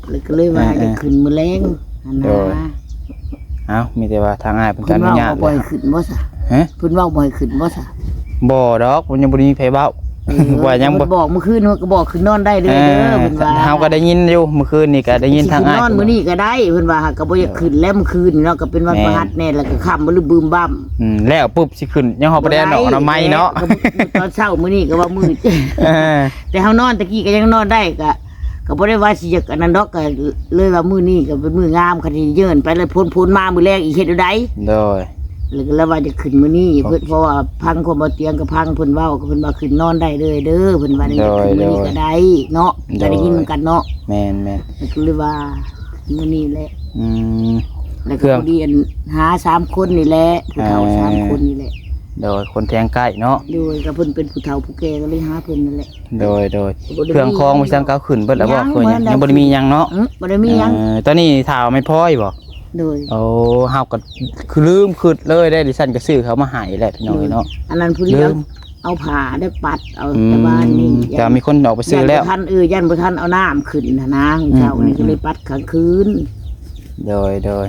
ເອີ ເລີຍ ກໍເລີຍວ່າ ເອີ ຢາກຂຶ້ນມື້ແລງຫັ້ນນະ ໂດຍ ເອົ້າ ມີແຕ່ວ່າທາງອ້າຍເພິ່ນກໍອະນຸຍາດ ເພິ່ນເວົ້າບໍ່ໃຫ້ຂຶ້ນບໍ່ຊະ? ຮະ? ເພິ່ນເວົ້າບໍ່ໃຫ້ຂຶ້ນບໍ່ຊະ? ບໍ່ດອກ ມັນຍັງບໍ່ໄດ້ມີໃຜເວົ້າ ເອີ ວ່າຍັງບໍ່ ເພິ່ນບອກມື້ຄືນ ເພິ່ນກໍບອກຂຶ້ນນອນໄດ້ເລີຍເດີ ເອີ ເພິ່ນວ່າ ເຮົາກໍໄດ້ຍິນຢູ່ ມື້ຄືນນີ້ກໍໄດ້ຍິນທາງອ້າຍ ຊິຂຶ້ນນອນມື້ນີ້ກໍໄດ້ ເພິ່ນວ່າ ຫາກກໍບໍ່ຢາກຂຶ້ນແລ້ວມື້ຄືນເນາະ ກໍເປັນວັນ ແມ່ນ ພະຫັດແດ່ ແລ້ວກໍຄ່ຳບຶມບຶມບຳ ອືມ ແລ້ວປຸບຊິຂຶ້ນ ຍັງຮອດບໍ່ໄດ້ເນາະ ບໍ່ໄດ້ ອະນາໄມເນາະ ແລ້ວກໍມື້ຕອນເຊົ້າມື້ນີ້ກໍວ່າມື້ ເອີ ແຕ່ເຮົານອນຕະກີ້ກໍຍັງນອນໄດ້ ກໍ ກໍບໍ່ໄດ້ວ່າຊິຢາກອັນນັ້ນດອກ ກໍເລີຍວ່າມື້ນີ້ກໍເປັນມື້ງາມ ຄັນຊິເຢິນໄປແລ້ວຝົນ ຝົນມາມື້ແລງອີກເຮັດແນວໃດ? ໂດຍ ແລ້ວກໍລະວ່າຈະຂຶ້ນມື້ນີ້ ເພິ່ນ ເພາະວ່າຟັງຄວາມບໍ່ຕຽງ ກໍຟັງເພິ່ນເວົ້າ ກໍເພິ່ນວ່າຂຶ້ນນອນໄດ້ເລີຍເດີ ເພິ່ນວ່າ ໂດຍ ຂຶ້ນມື້ນີ້ ໂດຍ ກໍໄດ້ເນາະ ໂດຍ ກໍໄດ້ຍິນນຳກັນເນາະ ແມ່ນໆ ກໍເລີຍວ່າມື້ນີ້ແຫຼະ ອືມ ແລ້ວກໍພໍດີອັນຫາສາມຄົນນີ້ແຫຼະ ຜູ້ເຖົ້າ ອ່າ ສາມຄົນນີ້ແຫຼະ ໂດຍ ຄົນແຖວໃກ້ເນາະ ໂດຍ ກໍເພິ່ນເປັນຜູ້ເຖົ້າຜູ້ແກ່ ກໍເລີຍຫາເພິ່ນນັ້ນແຫຼະ ໂດຍໆ ກໍບໍ່ໄດ້ ເຄື່ອງຂອງ ມີຫຍັງ ມີສັງເຂົາຂຶ້ນເບິດແລ້ວບໍ່? ຍັງ ເພິ່ນຍັງ ຍັງບໍ່ໄດ້ມີຫຍັງເນາະ ອືມ ບໍ່ໄດ້ມີຫຍັງ ເອີ ຕອນນີ້ຖ້າແມ່ນພອຍບໍ່? ໂດຍ ໂອ້ ເຮົາກໍຄືລືມຄິດເລີຍເດ້ ດິສັນກໍຊື້ເຂົ້າມາໃຫ້ແຫຼະ ພີ່ນ້ອງເອີຍເນາະ ອັນນັ້ນຜູ້ດຽວ ລືມ ເອົາຜ້າໄດ້ປັດເອົາ ອືມ ແຕ່ວ່ານີ້ ແຕ່ມີຄົນອອກໄປຊື້ແລ້ວ ຢ້ານບໍ່ທັນ ເອີ ຢ້ານບໍ່ທັນເອົານ້ຳຂຶ້ນຫັ້ນນະ ອືມ ເຊົ້ານີ້ ອືມ ກໍເລີຍປັດກາງຄືນ ໂດຍໆ ເອົ້າ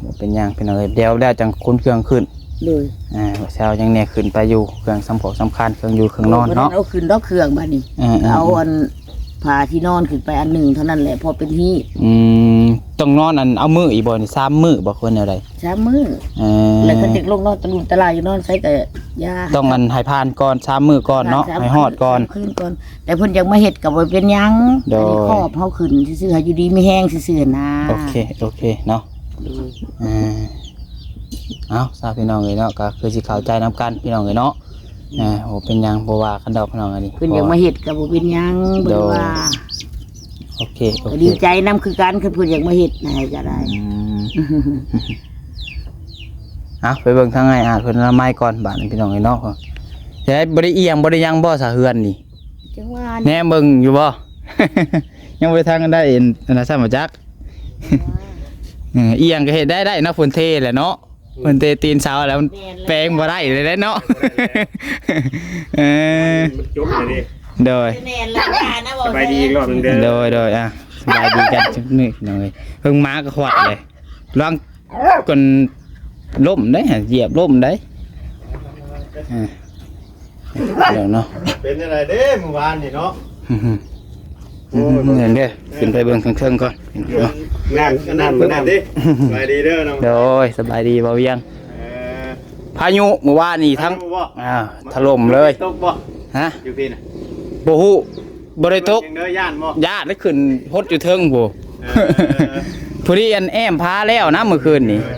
ບໍ່ເປັນຫຍັງ ພີ່ນ້ອງເອີຍ ດຽວແລ້ວຈັ່ງຂົນເຄື່ອງຂຶ້ນ ໂດຍ ອ່າ ເຊົ້າຍັງແນ່ຂຶ້ນໄປຢູ່ ເຄື່ອງສຳພອກສຳຄັນ ເຄື່ອງຢູ່ເຄື່ອງນອນເນາະ ບໍ່ທັນເອົາຂຶ້ນດອກເຄື່ອງບາດນີ້ ເອີໆໆ ເອົາອັນຜ້າທີ່ນອນຂຶ້ນໄປອັນໜຶ່ງເທົ່ານັ້ນແຫຼະ ພໍເປັນຮີດ ອືມ ຕ້ອງນອນອັນເອົາມື້ອີກບໍ່ນີ້ ສາມມື້ບໍ່ ຄືແນວໃດ? ສາມມື້ ເອີ ແລ້ວຄັນຢາກລົງນອນຕະລຸມຕະລາຍຢູ່ນອນໃສກໍຢ່າ ຕ້ອງອັນໃຫ້ຜ່ານກ່ອນ ສາມມື້ກ່ອນເນາະ ໃຫ້ຮອດກ່ອນ ຄືນກ່ອນ ແຕ່ເພິ່ນຢາກມາເຮັດກໍບໍ່ເປັນຫຍັງ ໂດຍ ອັນນີ້ຂອບເຮົາຂຶ້ນຊື່ໆ ໃຫ້ຢູ່ດີມີແຮງຊື່ໆນະ ໂອເຄ ໂອເຄເນາະ ໂດຍ ເອີ ເອົ້າ ຊາວພີ່ນ້ອງເອີຍເນາະ ກໍຄືຊິເຂົ້າໃຈນຳກັນພີ່ນ້ອງເອີຍເນາະ ອືມ ເອີ ບໍ່ເປັນຫຍັງ ບໍ່ວ່າກັນດອກພີ່ນ້ອງ ອັນນີ້ເພິ່ນຢາກມາເຮັດກໍບໍ່ເປັນຫຍັງ ໂດຍ ເພິ່ນວ່າ ໂອເຄ ໂອເຄ ກໍດີໃຈນຳຄືກັນ ຄັນເພິ່ນຢາກມາເຮັດໃຫ້ກໍໄດ້ ອືມ ເອົາ ໄປເບິ່ງທາງອ້າຍອາດເພິ່ນອະນາໄມກ່ອນບາດນີ້ພີ່ນ້ອງເອີຍເນາະ ແຕ່ບໍ່ໄດ້ອຽງບໍ່ໄດ້ຫຍັງບໍ່ ສາເຮືອນນີ້ ຈັ່ງວ່າແນມເບິ່ງຢູ່ບໍ່ ຍັງບໍ່ໄດ້ທັນໄດ້ອັນນັ້ນຊ້ຳບໍ່ຈັກ ເອີ ອຽງກໍເຮັດໄດ້ ໄດ້ເນາະ ເພິ່ນເທແຫຼະເນາະ ເພິ່ນເຕະຕີນເສົາແລ້ວ ແມ່ນແລ້ວ ແປງບໍ່ໄດ້ເລີຍເນາະ ເອີ ມັນຈົບແລ້ວເດ້ ໂດຍ ແມ່ນແລ້ວນະ ສະບາຍດີອີກຮອບໜຶ່ງເດີ ໂດຍໆ ອ່າ ສະບາຍດີກັນຈັກໜ້ອຍພີ່ນ້ອງເອີຍ ເພິ່ງມາກໍຄວັດເລີຍ ລະວັງກ່ອນລົ້ມເດ້ ຢຽບລົ້ມເດ້ ອ່າ ດຽວເນາະ ເປັນຈັ່ງໃດເດ້ມື້ວານນີ້ເນາະ? ໂອ້ຍ ເຫັນເດ້ ຂຶ້ນໄປເບິ່ງເທິງໆກ່ອນ ງານ ງານ ງານເດ້ ສະບາຍດີເດີນ້ອງ ໂດຍ ສະບາຍດີບ່າວວຽງ ເອີ ພາຍຸມື້ວານນີ້ທັງ ພາຍຸບໍ່? ອ່າ ຖະຫຼົ່ມເລີຍ ຕົກບໍ່? ຮະ? ຢູ່ພີ້ນະ ບໍ່ຮູ້ ບໍ່ໄດ້ຕົກ ເດີ ຢ້ານບໍ່? ຢ້ານ ໄດ້ຂຶ້ນຫົດຢູ່ເທິງພຸ້ນ ເອີ ພໍດີອັນແອ້ມຜາແລ້ວນະມື້ຄືນນີ້ ເອີ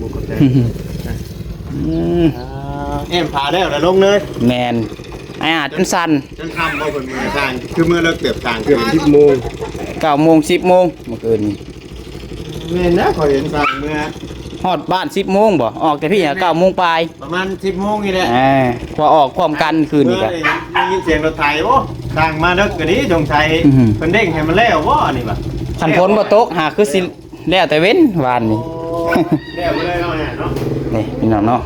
ບໍ່ເຂົ້າໃຈ ອືມ ອ່າ ແອ້ມຜາແລ້ວລະລົງເລີຍ ແມ່ນ ອາດຈົນສັ່ນ ຈົນຄ່ຳບໍ່ເພິ່ນມາສ້າງ ຄືເມື່ອເລີກແບບກາງຄືສິບໂມງ ເກົ້າໂມງ ສິບໂມງມື້ຄືນນີ້ ແມ່ນນະ ຂ້ອຍເຫັນສ້າງເມື່ອ ຮອດບ້ານສິບໂມງບໍ່? ອອກແຕ່ພີ້ ແມ່ນໆ ເກົ້າໂມງປາຍ ປະມານສິບໂມງນີ້ແຫຼະ ເອີ ກວ່າອອກພ້ອມກັນຄືນນີ້ກະ ເມື່ອໄດ້ຍິນສຽງລົດໄຖ ໂອ້ ສ້າງມາເດິກກະດີ ສົງໄສ ອືມ ເພິ່ນເລັ່ງໃຫ້ມັນແລ້ວບໍ່ນີ້ຫວາ? ຄັນຝົນບໍ່ຕົກຫາຄືຊິ ແລ້ວແຕ່ເວັນວານນີ້ ໂອ້ ແລ້ວເລີຍເນາະ ນີ້ພີ່ນ້ອງເນາະ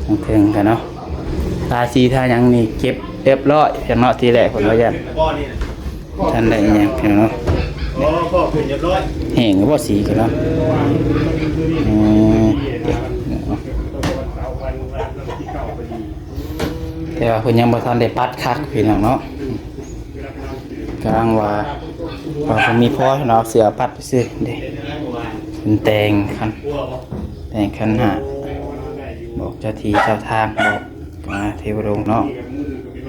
ທາງເທິງກັນເນາະ ທາສີທາຫຍັງນີ້ເກັບຮຽບຮ້ອຍ ຢ່າງເນາະ ທີແລກເພິ່ນວ່າຢ້ານ ບໍ່ນີ້ນະ ທັນໄດ້ອີຫຍັງພີ່ນ້ອງເນາະ ໂອ້ ກໍຂຶ້ນຮຽບຮ້ອຍ ແຫ້ງບໍ່ສີກັນເນາະ ເອີ ແຕ່ວ່າເພິ່ນຍັງບໍ່ທັນໄດ້ປັດຄັກພີ່ນ້ອງເນາະ. ກຳລັງວ່າ ວ່າບໍ່ມີພໍເນາະ ເສືອປັດຊື່ເດ້ ເປັນແຕ່ງຄັນ ແຕ່ງຄັນຫາ ບອກເຈົ້າທີ່ເຈົ້າທາງ ບອກມາເທວະດົງເນາະ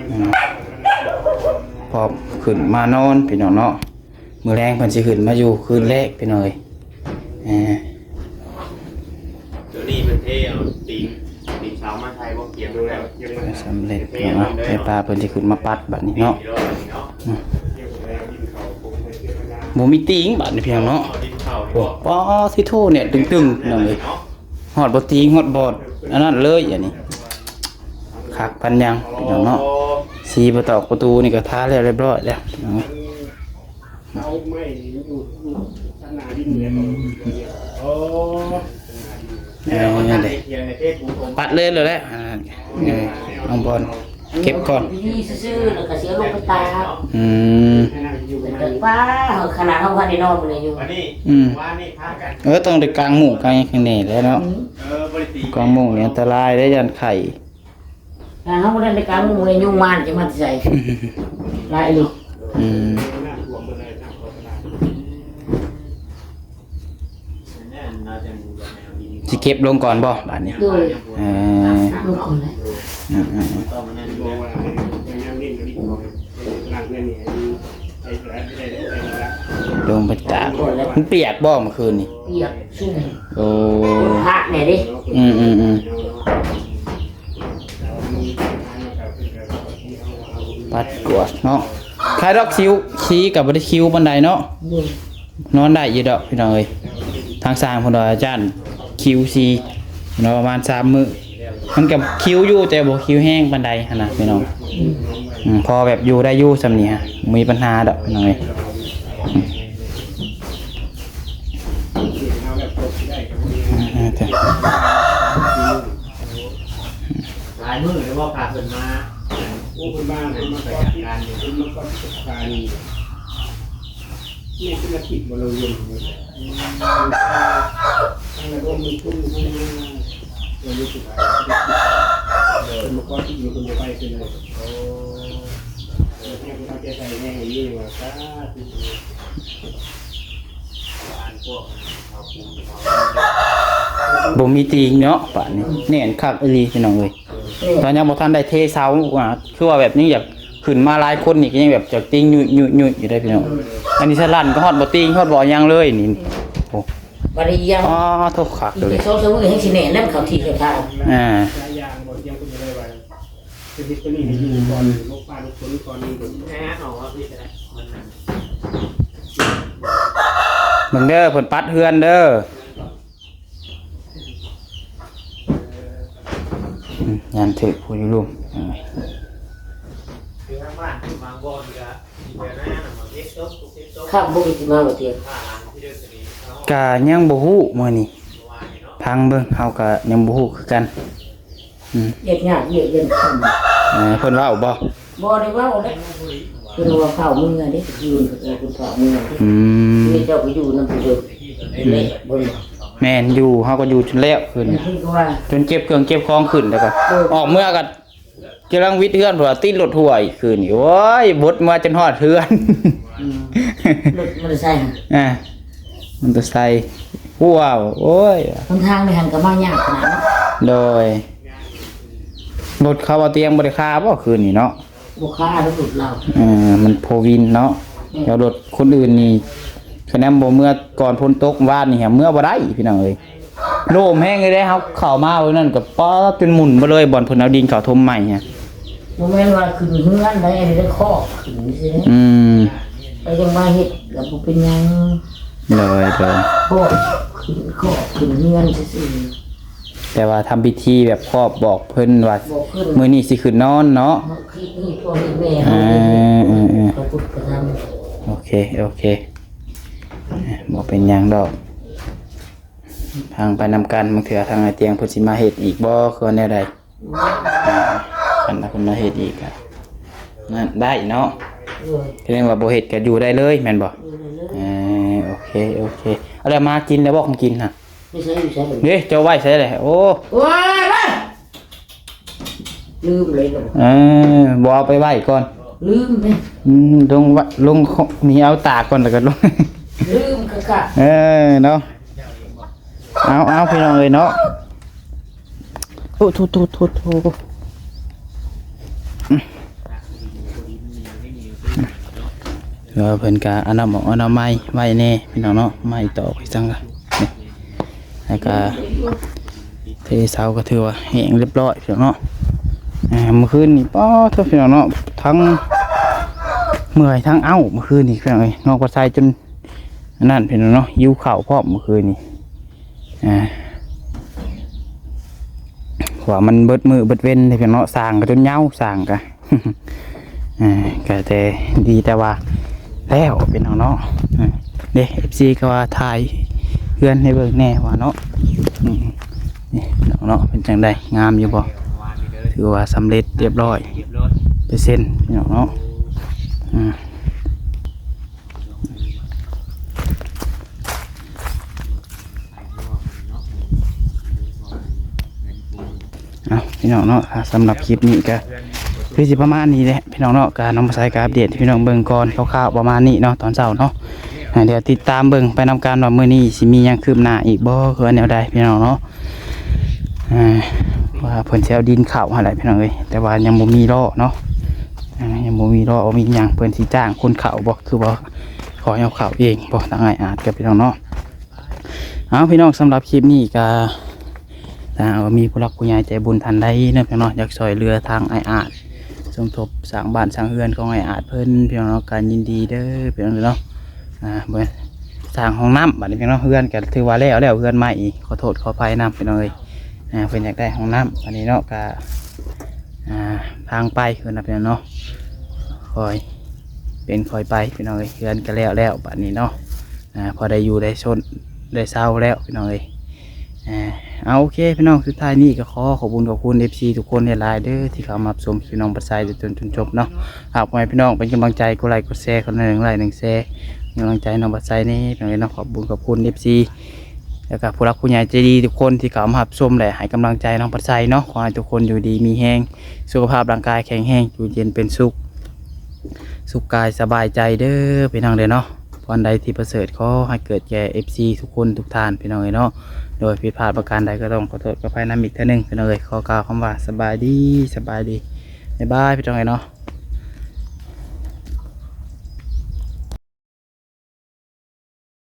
ອືມ ພ້ອມຂຶ້ນມານອນພີ່ນ້ອງເນາະ ມື້ແລງເພິ່ນຊິຂຶ້ນມາຢູ່ຄືນແລກພີ່ນ້ອງເອີຍ ເອີ ຕົວນີ້ເພິ່ນເທເອົາຕີນ ຕີນເສົາມາໃສ່ບໍ່ ກຽມແລ້ວ ສຳເລັດເນາະ ແມ່ປ້າເພິ່ນຊິຂຶ້ນມາປັດບັດນີ້ເນາະ ອືມ ບໍ່ມີຕີນບັດນີ້ພີ່ນ້ອງເນາະ ໂອ້ ປາຊິໂທ ແໜ້ນຕຶງໆ ພີ່ນ້ອງເອີຍ ຮອດບໍ່ຕີນ ຮອດບໍ່ອັນນັ້ນເລີຍ ອັນນີ້ ຄັກປານຫຍັງພີ່ນ້ອງເນາະ ສີປະຕອກປະຕູນີ້ກໍທາແລ້ວຮຽບຮ້ອຍແລ້ວ ພີ່ນ້ອງເອີຍ. ເສົາໄມ້ນີ້ມັນຢູ່ ຢູ່ທາງໜ້າດິນເລີຍ ອືມ ໂອ້ ເອີ ເອີ ເດ້ ປັດເລີຍແຫຼະ ອັນນັ້ນ ເອີ ນ້ອງບອນ ເກັບກ່ອນ ຢູ່ຊື່ໆ ແລ້ວກໍຊິເອົາລົງໄປຕາກ ອືມ ແຕ່ປ້າ ຂະໜາດເຮົາບໍ່ທັນໄດ້ນອນພຸ້ນແຫຼະຢູ່ ອືມ ເອີ ຕ້ອງໄດ້ກາງມຸ້ງກາງຫຍັງຂ້າງໃນແຫຼະເນາະ ອືມ ກາງມຸ້ງນີ້ອັນຕະລາຍເດ້ ຢ້ານໄຂ້. ຖ້າເຮົາບໍ່ທັນໄດ້ກາງມຸງເລີຍ ຍຸງມາຈະມາແຕ່ໃສ? ຫຼາຍອີ່ຫຼີ. ອືມ ຊິເກັບລົງກ່ອນບໍ່ບາດນີ້? ໂດຍ ເອີ ເກັບລົງກ່ອນແຫຼະ. ອືມໆໆ ລົງໄປຕາກ. ມັນປຽກບໍ່ມື້ຄືນນີ້? ປຽກຊຸ່ມ. ໂອ້ ພັກແດ່ເດ້. ອືມໆໆ ປັດກວາດເນາະ. ຄາຍດອກ ຄິວ ຂີ້ກໍບໍ່ໄດ້ຄິວປານໃດເນາະ. ໂດຍ ນອນໄດ້ຢູ່ດອກພີ່ນ້ອງເອີຍ. ທາງຊ່າງເພິ່ນວ່າ ອາຈານຄິວຊີເນາະ ປະມານສາມມື້. ມັນກໍຄິວຢູ່ ແຕ່ບໍ່ຄິວແຮງປານໃດຫັ້ນນະພີ່ນ້ອງ. ອືມ ອືມ ພໍແບບຢູ່ໄດ້ຢູ່ສ່ຳນີ້ຮະ ບໍ່ມີປັນຫາດອກພີ່ນ້ອງເອີຍ. ອືມ ອ່າ ເອີ ຫຼາຍມື້ແລ້ວບໍ່ພາເພິ່ນມາ? ໂອ້ ເພິ່ນມາ ເພິ່ນມາ ເພິ່ນມາກ່ອນສົງການນີ້ ແມ່ນເປັນອາທິດບໍ່ ເລີ່ມຢູ່. ອືມ ທາງລະດົມເງິນທຶນ ທາງເງິນ ເພິ່ນຢູ່ທີ່ໄທ ເພິ່ນມາຂໍທີ່ຢູ່ ເພິ່ນບໍ່ໄປເທື່ອເລີຍ. ໂອ້ ເພິ່ນເອົາໃຈໃສ່ແຮງຢູ່ວ່າ ສາທຸ. ບໍ່ມີຕີງເນາະ ບາດນີ້ແໜ້ນຄັກອີ່ຫຼີພີ່ນ້ອງເອີຍ. ຕອນຍັງບໍ່ທັນໄດ້ເທເສົາ ອ່າ ຄືວ່າແບບນີ້ ຢາກຂຶ້ນມາຫຼາຍຄົນນີ້ ກໍຍັງແບບຈະຕີງຍຸຍໆຢູ່ເດ້ພີ່ນ້ອງ. ອັນນີ້ສະຫຼັ່ນກໍຮອດບໍ່ຕີງ ຮອດບໍ່ຫຍັງເລີຍນີ້. ໂອ້ ບາດນີ້ຍັງ ອໍ ໂທ້ ຄັກເລີຍ. ອີກສອງສາມມື້ແຮງຊິແໜ້ນນຳເຂົາທີ່ເຂົາທາງ. ອ່າ ເຮັດຕົວນີ້ໃຫ້ຢູ່ກ່ອນ ລົກປ່າລົກສົນກ່ອນ. ເບິ່ງເດີ ເພິ່ນປັດເຮືອນເດີ. ອືມ ຢ້ານຖືກຜູ້ຢູ່ລຸ່ມ. ເອີ ຂ້າບໍ່ໄດ້ຊິມາບໍ່ຕຽງ ກະຍັງບໍ່ຮູ້ມື້ນີ້. ຟັງເບິ່ງ ເຮົາກະຍັງບໍ່ຮູ້ຄືກັນ. ອືມ ເຮັດຍາກວຽກເຮັດຄ່ຳ. ເອີ ເພິ່ນເວົ້າບໍ່? ບໍ່ໄດ້ເວົ້າເດ້. ເພິ່ນວ່າຟ້າວເມືອເດ້ ຄືນເພິ່ນວ່າເພິ່ນຟ້າວເມືອເດ້. ອືມ ນີ້ເຈົ້າກໍຢູ່ນຳເພິ່ນເດີ. ແມ່ນ ຢູ່ ເຮົາກໍຢູ່ຈົນແລ້ວຄືນ ເພິ່ນກໍວ່າ ຈົນເກັບເຄື່ອງເກັບຂອງຂຶ້ນ ແລ້ວກໍ ເອີ ອອກເມືອກໍກຳລັງວິດເຮືອນ ເພິ່ນວ່າຕິດລົດຮົ້ວອີກຄືນນີ້. ໂອ້ຍ ບົດເມືອຈົນຮອດເຮືອນ. ອືມ ລົດມໍເຕີໄຊຫັ້ນ. ອ່າ ມໍເຕີໄຊ ວ້າວ ໂອ້ຍ ຫົນທາງນີ້ຫັ້ນກໍມາຍາກຂະໜາດນັ້ນ. ໂດຍ ລົດເຂົາວ່າຕຽງບໍ່ໄດ້ຄາບໍ່ຄືນນີ້ເນາະ? ບໍ່ຄາດອກລົດລາວ. ເອີ ມັນໂຟວີນເນາະ. ອືມ ແລ້ວລົດຄົນອື່ນນີ້ ຄະແນນບໍ່ເມືອກ່ອນຝົນຕົກວານນີ້ ເມືອບໍ່ໄດ້ພີ່ນ້ອງເອີຍ. ໂລມແຮງເລີຍເດ້ ເຮົາເຂົ້າມາມື້ນັ້ນກໍ ປາດ ຈົນໝຸ່ນໄປເລີຍ ບ່ອນເພິ່ນເອົາດິນເຂົ້າຖົມໃໝ່ຫັ້ນ. ບໍ່ແມ່ນວ່າຂຶ້ນເຮືອນໃດ ອັນນີ້ໄດ້ຄອກຂຶ້ນຊື່ໆ. ອືມ ແລ້ວຍັງມາເຮັດ ກໍບໍ່ເປັນຫຍັງ. ໂດຍໆ ຄອກຂຶ້ນ ຄອກຂຶ້ນເຮືອນຊື່ໆ. ແຕ່ວ່າທຳພິທີແບບຄອບບອກເພິ່ນວ່າ ບອກເພິ່ນ ມື້ນີ້ຊິຂຶ້ນນອນເນາະ. ເອີ ເອີ ເອີ ເຂົາພຸດກະທຳ. ໂອເຄ ໂອເຄ ບໍ່ເປັນຫຍັງດອກ. ທາງໄປນຳກັນ ບາງເທື່ອທາງອ້າຍຕຽງເພິ່ນຊິມາເຮັດອີກບໍ່ ຄືວ່າແນວໃດ? ອືມ ອ່າ ຄັນວ່າເພິ່ນມາເຮັດອີກກະ ນັ້ນໄດ້ເນາະ. ໂດຍ ແສດງວ່າບໍ່ເຮັດກໍຢູ່ໄດ້ເລີຍແມ່ນບໍ່? ຢູ່ໄດ້ເລີຍ. ເອີ ໂອເຄ ໂອເຄ. ເອົາແລ້ວ ມາກິນແລ້ວບໍ່ ຂອງກິນຫັ້ນ? ຢູ່ໃສ ຢູ່ໃສບັດນີ້? ເດ້ ເຈົ້າໄວ້ໃສແຫຼະ? ໂອ້ ໂອ້ຍ ລືມເລີຍ. ເອີ ບໍ່ເອົາໄປໄວ້ກ່ອນ ລືມເດ້. ອືມ ລົງວະ ລົງນີ້ ເອົາຕາກກ່ອນ ແລ້ວກໍລົງ ລືມຄັກໆ. ເອີ ເນາະ. ເອົາ ເອົາ ພີ່ນ້ອງເອີຍເນາະ. ໂອ້ ໂທ້ ໂທ້ ໂທ້ ໂທ້. ແລ້ວເພິ່ນກະອະນາມອກອະນາໄມໄວ້ແດ່ພີ່ນ້ອງເນາະ. ໄມ້ຕອກອີ່ຫຍັງກະ ແລ້ວກະເທເສົາກະຖືວ່າແຫ້ງຮຽບຮ້ອຍພີ່ນ້ອງເນາະ. ອ່າ ມື້ຄືນນີ້ ປາດໂທ້ ພີ່ນ້ອງເນາະ ທັງເມື່ອຍທັງເອົ້າ ມື້ຄືນນີ້ ພີ່ນ້ອງເອີຍ ນ້ອງປາໄຊຈົນ ອັນນັ້ນພີ່ນ້ອງເນາະ ຫິວເຂົ້າພ້ອມມື້ຄືນນີ້. ອ່າ ເພາະວ່າມັນເບິດມື້ເບິດເວັນເດ້ພີ່ນ້ອງເນາະ ສ້າງກໍຈົນຍາວ ສ້າງກໍ ອ່າ ກໍແຕ່ດີແຕ່ວ່າແລ້ວພີ່ນ້ອງເນາະ. ເດ້ ເອັຟຊີ ກໍວ່າຖ່າຍເຮືອນໃຫ້ເບິ່ງແດ່ວ່າເນາະ. ນີ້ ນີ້ເນາະ ເປັນຈັ່ງໃດ ງາມຢູ່ບໍ່? ຖືວ່າສຳເລັດຮຽບຮ້ອຍເປີເຊັນພີ່ນ້ອງເນາະ. ອ່າ ເອົາ ພີ່ ພີ່ນ້ອງເນາະ ອ່າ ສຳລັບຄລິບນີ້ກໍຄືຊິປະມານນີ້ແຫຼະພີ່ນ້ອງເນາະ ກະນ້ອງປາໄຊກໍອັບເດດໃຫ້ພີ່ນ້ອງເບິ່ງກ່ອນຄ່າວໆປະມານນີ້ເນາະ ຕອນເຊົ້າເນາະ ອ່າ ດຽວຕິດຕາມເບິ່ງໄປນຳກັນວ່າມື້ນີ້ຊິມີຫຍັງຄືບໜ້າອີກບໍ່ ຄືວ່າແນວໃດພີ່ນ້ອງເນາະ ອ່າ ວ່າເພິ່ນຊິເອົາດິນເຂົ້າຫັ້ນແຫຼະພີ່ນ້ອງເອີຍ ແຕ່ວ່າຍັງບໍ່ມີລໍ້ເນາະ ອ່າ ຍັງບໍ່ມີລໍ້ບໍ່ມີຫຍັງ ເພິ່ນຊິຈ້າງຄົນເຂົ້າບໍ່ ຄືວ່າຂໍເອົາເຂົ້າເອງບໍ່ ທາງອ້າຍອາດກັບພີ່ນ້ອງເນາະ. ເອົາ ພີ່ນ້ອງ ສຳລັບຄລິບນີ້ກໍ ຖ້າຫາກວ່າມີຜູ້ຫຼັກຜູ້ໃຫຍ່ໃຈບຸນທ່ານໃດເນາະ ພີ່ນ້ອງເນາະ ຢາກຊ່ອຍເຫຼືອທາງອ້າຍອາດ ສົມທົບສ້າງບ້ານສ້າງເຮືອນຂອງອ້າຍອາດເພິ່ນ ພີ່ນ້ອງເນາະ ກໍຍິນດີເດີ ພີ່ນ້ອງເນາະ ອ່າ ເບິ່ງ ສ້າງຫ້ອງນ້ຳບັດນີ້ ພີ່ນ້ອງ ເຮືອນກໍຖືວ່າແລ້ວແລ້ວ ເຮືອນໃໝ່ອີກ ຂໍໂທດຂໍອະໄພນຳ ພີ່ນ້ອງເອີຍ ອ່າ ເພິ່ນຢາກໄດ້ຫ້ອງນ້ຳ ອັນນີ້ເນາະ ກໍ ອ່າ ທາງໄປເພິ່ນນະ ພີ່ນ້ອງເນາະ ຄ່ອຍເປັນຄ່ອຍໄປ ພີ່ນ້ອງເອີຍ ເຮືອນກໍແລ້ວແລ້ວບັດນີ້ເນາະ ອ່າ ພໍໄດ້ຢູ່ໄດ້ຊົນໄດ້ເຊົາແລ້ວ ພີ່ນ້ອງເອີຍ ອ່າ ເອົາ ໂອເຄ ພີ່ນ້ອງ ສຸດທ້າຍນີ້ກໍຂໍຂອບຄຸນຂອບຄຸນ ເອັຟຊີ ທຸກຄົນຫຼາຍໆເດີ ທີ່ເຂົ້າມາຮັບຊົມຄລິບນ້ອງປາໄຊຈົນຈົນຈົນຈົບເນາະ ຝາກພໍ່ແມ່ພີ່ນ້ອງເປັນກຳລັງໃຈ ກົດໄລກົດແຊ ຄົນລະໜຶ່ງໄລໜຶ່ງແຊ ເປັນກຳລັງໃຈນ້ອງປາໄຊແດ່ ພີ່ນ້ອງເອີຍເນາະ ຂອບຄຸນຂອບຄຸນ ເອັຟຊີ ແລ້ວກໍຜູ້ຫຼັກຜູ້ໃຫຍ່ໃຈດີທຸກຄົນທີ່ເຂົ້າມາຮັບຊົມ ແລະ ໃຫ້ກຳລັງໃຈນ້ອງປາໄຊເນາະ ຂໍໃຫ້ທຸກຄົນຢູ່ດີມີແຮງ ສຸຂະພາບຮ່າງກາຍແຂງແຮງ ຢູ່ເຢັນເປັນສຸກ ສຸກກາຍສະບາຍໃຈເດີ ພີ່ນ້ອງເດີເນາະ ພອນໃດທີ່ປະເສີດ ຂໍໃຫ້ເກີດແກ່ ເອັຟຊີ ທຸກຄົນທຸກທ່ານ ພີ່ນ້ອງເອີຍເນາະ ໂດຍຜິດພາດປະການໃດກໍຕ້ອງຂໍໂທດຂໍອະໄພນຳອີກເທື່ອໜຶ່ງ ພີ່ນ້ອງເອີຍ ຂໍກ່າວຄຳວ່າສະບາຍດີ ສະບາຍດີ ບາຍບາຍ ພີ່ນ້ອງເອີຍເນາະ.